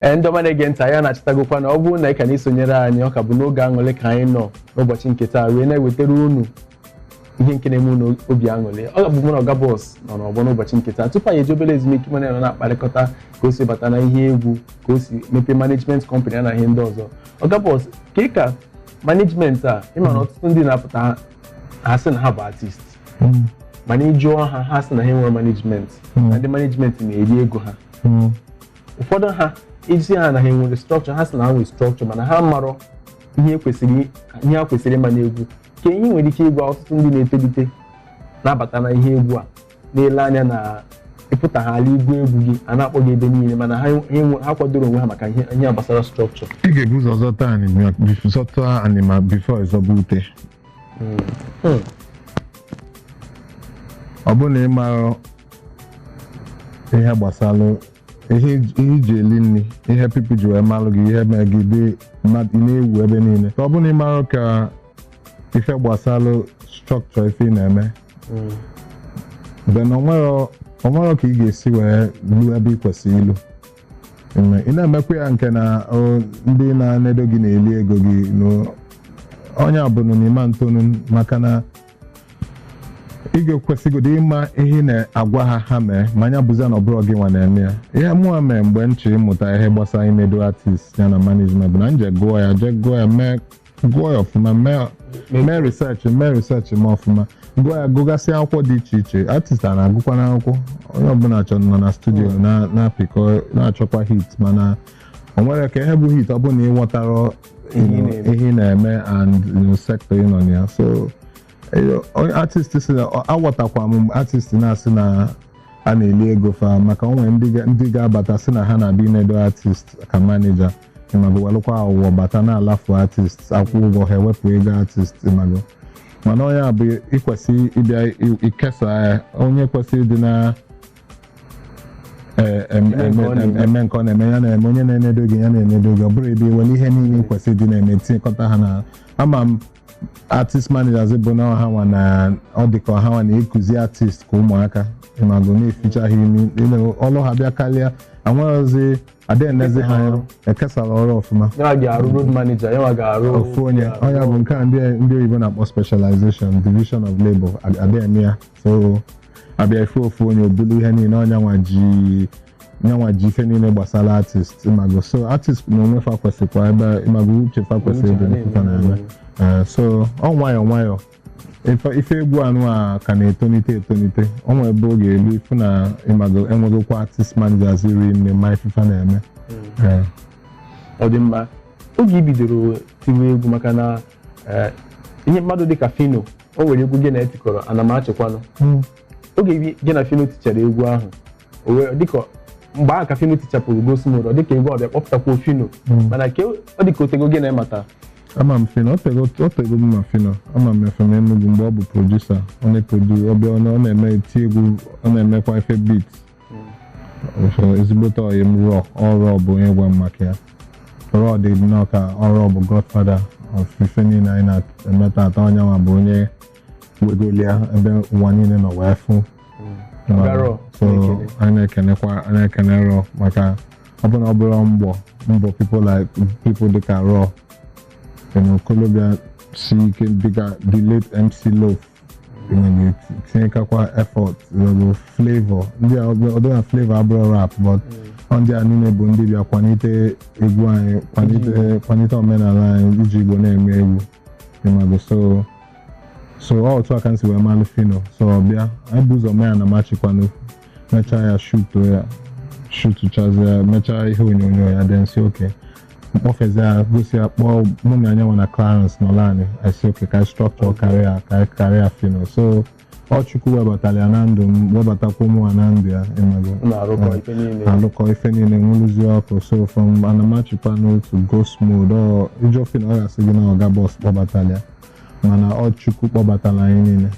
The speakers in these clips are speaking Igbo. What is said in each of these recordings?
Ee, ndị ọma na-ege ntị, anyị na-achịtagokwa na ọ bụrụ na ị ka na-esonyere anyị, ọ ka bụ n'oge aṅụrị ka anyị nọ n'ụbọchị nke taa wee na-ewetara unu ihe nke na-eme unu obi aṅụrị. Ọ bụ mụ na Oga Boss nọ n'ọgbọ n'ụbọchị nke taa. Tupu anyị eji obere ezumike, mana nọ na-akparịkọta ka o si bata na ihe egwu, ka o si mepee management company ya na ihe ndị ọzọ. Oga Boss, ka management a, ịma na ọtụtụ ndị na-apụta, ha sị na ha bụ artist, mana ị jụọ ha, ha sị na ha enwere management, na ndị management na-eri ego ha. Ụfọdụ ha iji ha na ha enwere structure, ha sị na ha nwere structure, mana ha marọ ihe kwesịrị, ihe ha kwesịrị ịma n'egwu. Ka ihe nwere ike ịgwa ọtụtụ ndị na-etolite na-abata na ihe egwu a, na-ele anya na ịpụta ha ala igwu egwu gị, a na-akpọ gị ebe niile, mana ha kwadoro onwe ha maka ihe gbasara structure? Ị ga-ebu ụzọ zọta anị, zọta anị ma before ịzọba ute. Ọ bụrụ na ị mara ihe gbasara ihe iji eli nri, ihe people ji wee malụ gị, ihe mee gị dị mmadụ, ị na-ewu ebe niile, ọ bụrụ na ị mara ka ife gbasara structure ife ị na-eme, then onwero ka ị ga-esi wee luo ebe ị kwesịrị ilu. Ị na-emekwa ya nke na ndị na-anedo gị na-eli ego gị onye abụnụ n'ịma ntonu, maka na ị ga-ekwesịgodo ịma ihe ị na-agwa ha ha mee, ma anya bụzia na ọ bụrụ gị nwa na-eme ya. Ihe mụnwa mee mgbe m chọrọ ịmụta ihe gbasara inedo artist ya na management bụ na m je gụọ ya, je gụọ ya, mee gụọ ya ọfụma, mee research, mee research ma ọfụma, gụọ ya, gụgasị akwụkwọ dị iche iche. Artist a na-agụkwa n'akwụkwọ, onye ọbụla chọrọ nọ na studio na-apịkọ na-achọkwa hit, mana o nwere ka ihe bụ hit ọ bụrụ na ị ghọtara ihe ị na-eme and sector ị nọ na ya. So onye artist si na aghọtakwa m artist na-asị na a na-eli ego fa, maka onwe ndị ga-abata sị na ha na-abịa inedo artist ka manager, ịmago, welụkwa aghụghọ bata na-alafu artist, akwụ ụgwọ, ha ewepụ ego artist, ịmago. Mana onye a bụ ịkwesị ịbịa ikesa ya, onye kwesịrị ịdị na eme nke ọ na-eme, ya na-eme, onye na-enedo gị, ya na-enedo gị. Ọ bụrụ ebe iwere ihe niile ị kwesịrị ịdị na-eme tinyekọta ha na ama m artist managers bụ na ọha nwa na ọ dị ka ọha nwa na-ekuzi artist ka ụmụaka, ịmago, na-eficha ha imi, ọlụ ha bịa karịa, anweghịzi ada enezi ha anya, ekesara ọrụ ọfụma. Ya ga-arụ road manager, ya ga-arụ ofu onye, onye bụ nke a ndị oyibo na-akpọ specialization, division of labor, ada eme ya. So abịa ife ofu onye obulu ihe niile, onye nwa ji nyanwa ji ife niile gbasara artist, ịmago. So artist na onwe fa kwesịkwa ebe, ịmago, uche fa kwesịrị ịdị n'ife na-eme. So ọ nwayọọ nwayọọ, ife egwu anụ a ka na-etonite etonite. Ọ nwere ebe ọ ga-elu ifu na, ịmago, enwegokwa artist managers iri nne ma ifefa na-eme. Ọ dị mma. Oge i bidoro tiwe egwu, maka na ihe mmadụ dịka Phyno, o nwere egwu gị na etikọrọ, ana m achịkwanụ. Oge gị na Phyno tichara egwu ahụ, o wee dịka mgbe ahụ ka Phyno tichapụrụ Ghost Mode, ọ dịka egwu ọbịa kpọpụtakwuo Phyno. Mana ke ọ dịka otego gị na-emata? Ama m Phyno, otego m ma Phyno. Ama m FM Enugu mgbe ọ bụ producer, ọ na-eprodu ọbịa, ọ na-eme eti egwu, ọ na-emekwa ife beat. So, ezigbote ọyị m rọ ọrụ bụ onye gwa m maka ya. Rọ dị nnọọ ka ọrụ bụ godfather of ife niile anyị na-eme tata. Onye nwa bụ onye wegolia ebe ụwa niile nọ wee fụ. Ọga Raw, so na-ekele. Anyị na-ekenekwa, anyị na-ekene Raw, maka ọ bụ na ọ bụrụ mbọ people like people dịka Raw, okolobịa si ike dịka the late MC Loaf, tinyekakwa effort, Flavour, ndị a ọdụ na Flavour abụrụ rap, but ọ ndị a niile bụ ndị bịa kwalite egwu anyị, kwalite omenala anyị iji Igbo na-eme egwu, ịmago. So ọ otu aka m si wee malụ Phyno. So ọ bịa, anyị bụ ụzọ mee ya na machikwanụ, mechaa ya, shutuo ya, shutuchazie, mechaa ihe onyonyo ya, then si oke mkpọfezi ya, gosi ya, kpọọ mụ na anyanwụ na Clarence nọlani, I si oke ka anyị structure karịa ka anyị karịa Phyno. So ọ Chukwu webatara ya na ndụ m, webatakwa ụmụ ha na ndụ ya, ịmago. Na-arụkọ ife niile. Alụkọ ife niile nwụrụzie ọkụ. So from anamachikwanụ to Ghost Mode, ọ ịjụ Phyno, ọ ga-asị gị na Oga Boss kpọbatara ya, mana ọ Chukwu kpọbatara anyị niile.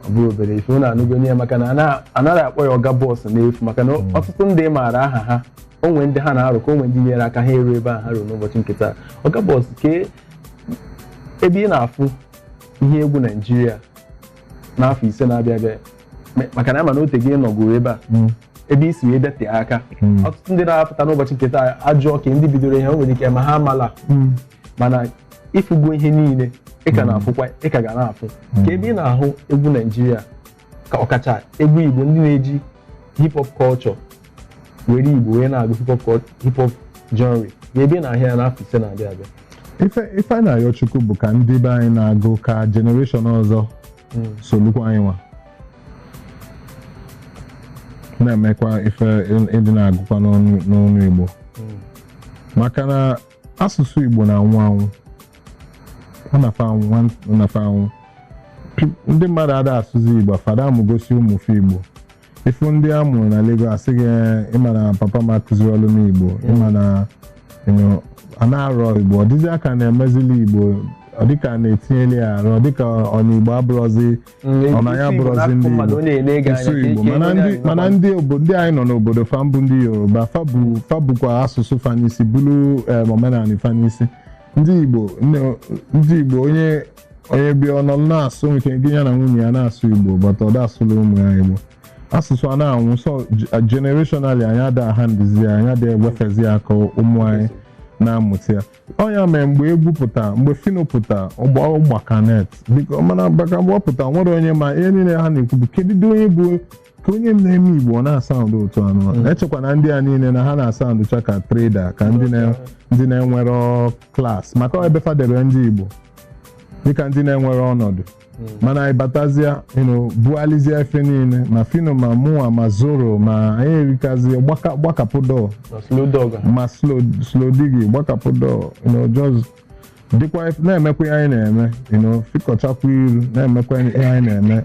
Ọ bụrụ obere ife unu anụgo nye ya, maka na anaghị akpọ ya Oga Boss n'efu, maka na ọtụtụ ndị maara aha ha, onwe ndị ha na-arụkọ, onwe ndị nyere aka ha eru ebe a ha ruo n'ụbọchị nke taa. Oga Boss, ke ebe ị na-afụ ihe egwu Naijiria n'afọ 5 na-abịa abịa, maka na ama na ote gị nọgoro ebe a? Ebe isi wee bịa tee aka. Ọtụtụ ndị na-apụta n'ụbọchị nke taa ajụọ ka ndị bidoro ihe, o nwere ike ma ha amala, mana ịfụgo ihe niile ị ka na-afụkwa, ị ka ga na-afụ ka ebe ị na-ahụ egwu Naijiria, ka ọkacha egwu Igbo, ndị na-eji hip hop culture were Igbo wee na-agụ hip hop genre, na ebe ị na-ahụ ya n'afọ 5 na-abịa abịa? Ife anyị na-ayọ Chukwu bụ ka ndị be anyị na-agụ, ka generation ọzọ solukwa anyị nwa na-emekwa ife ịdị na-agụkwa n'ọnụ Igbo, maka na asụsụ Igbo na-anwụ anwụ, ọ na-afa anwụ, ọ na-afa anwụ. Ndị mmadụ ada asụzi Igbo, fada amụgosi ụmụfe Igbo. Ifu ndị a mụrụ na Lagos asị gị, "Ịma na papa m akụziri ọlụ m Igbo, ịma na a na-arọ Igbo." Ọ dịzị aka na-emezili Igbo, ọ dịka a na-etinyeli ya arụ, ọ dịka ọ na Igbo abụrọzi ọ na ya abụrọzi ndị Igbo ịsụ Igbo. Mana ndị obodo ndị anyị nọ n'obodo fa mbụ, ndị Yoruba, fa bụkwa asụsụ fa n'isi, bụrụ omenala fa n'isi. Ndị Igbo, onye bịa ọ nọ na-asụ nke gị, ya na nwunye ya na-asụ Igbo, but ọ da-asụlụ ụmụ ya Igbo. Asụsụ a na-anwụ. So generationally, anyị ada handizi ya, anyị ada ewefezi ya ka ụmụ anyị na-amụta ya. Ọnya mere mgbe egwu pụta, mgbe Fino pụta, ọgbaka net biko, mana maka mgbe ọ pụta, nwere onye ma ihe niile ha na-ekwu bụ kedu dị onye bụ ka onye na-eme Igbo ọ na-asound otu anụ. Echekwa na ndị a niile na ha na-asoundcha ka trader, ka ndị na-enwero class, maka ọ ebe fadebe ndị Igbo dịka ndị na-enwere ọnọdụ. Mana anyị batazie, bughalizie efe niile, ma Fino, ma mụnwa, ma Zoro, ma anyị erikazi gbakapụ dọọ. Slow Dog. Ma Slow Digi gbakapụ dọọ, just dịkwa na-emekwa ihe anyị na-eme, fikọchakwa iru, na-emekwa ihe anyị na-eme,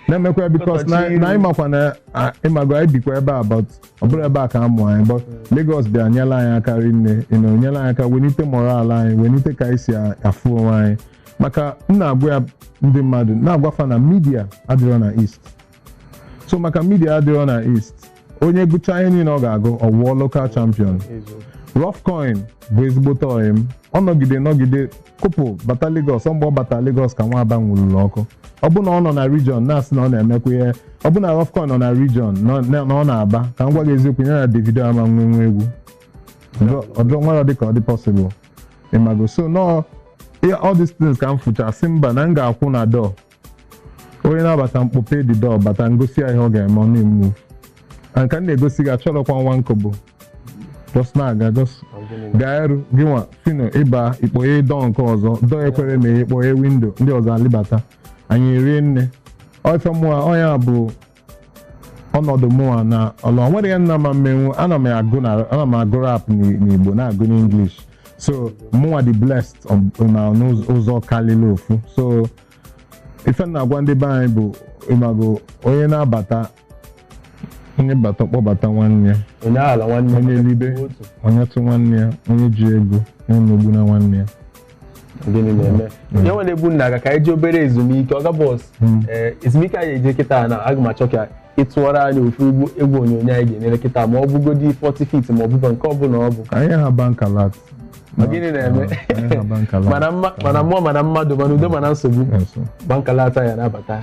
na-emekwa ya, because na anyị makwa na ịmago anyị bikwa ebe a, but ọ bụrụ ebe a ka a mụ anyị. But Lagos bịa nyela anyị aka rinne, nyela anyị aka welite moral anyị, welite ka anyị si afụ onwe anyị. Maka m na-agwa ya ndị mmadụ, na-agwafa na media adịrọ na East. So maka media adịrọ na East, onye gụchaa ihe niile ọ ga-agụ, ọ wụọ local champion. Rough Coin bụ ezigbote ọyị m. Ọ nọgide kụpụ bata Lagos. Ọ mgbe ọ bata Lagos ka nwa aba nwụrụrụ ọkụ. Ọ bụ na ọ nọ na region na-asị na ọ na-emekwa ihe, ọ bụ na Rough Coin nọ na region na ọ na-aba, ka m gwa gị eziokwu, ya na Davido ama nwe egwu ọdọ nwere dị ka ọ dị possible, ịmago. So nọọ all these things ka m fụcha, sị mba, na m ga-akwụ na door, onye na-abata mkpope dị door bata, ngosi ya ihe ọ ga-eme, ọ na-emove. And ka m na-egosi gị, achọrọkwa nwa nkobo, just na-aga, just gaa eru gị nwa Fino ịba ikpoghe dọọ nke ọzọ, dọọ ekwere meghe, kpoghe window, ndị ọzọ alibata, anyị erie nne ife mụa. Ọnya bụ ọnọdụ mụa na ọlọ nwere ya nna ma mmenwu. Ana m agụ na ana m agụ rap n'Igbo, na-agụ n'English. So mụnwa dị blessed na n'ụzọ karịrị ofu. So ife m na-agwa ndị be anyị bụ, ịmago, onye na-abata, onye bata, kpọbata nwanne ya. Onye ala nwanne. Onye libe, onye tụ nwanne ya, onye ji ego onye megbu na nwanne ya. Gịnị na-eme ya nwere ebu nna aga ka anyị ji obere ezumike, ọga bọs. Ee, ezumike anyị eje kịta na aga m achọ ka ị tụọrọ anyị ofu egwu onyonyo anyị ga-enyere kịta, ma ọ bụgodi 40 feet, ma ọ bụkwa nke ọ bụla ọ bụ. Anyị ha Bank Alert. Ma gịnị na-eme? Anyị ha Bank Alert. Mana mmụọ, mana mmadụ, mana udo, mana nsogbu. Yes, sir. Bank Alert ya na-abata.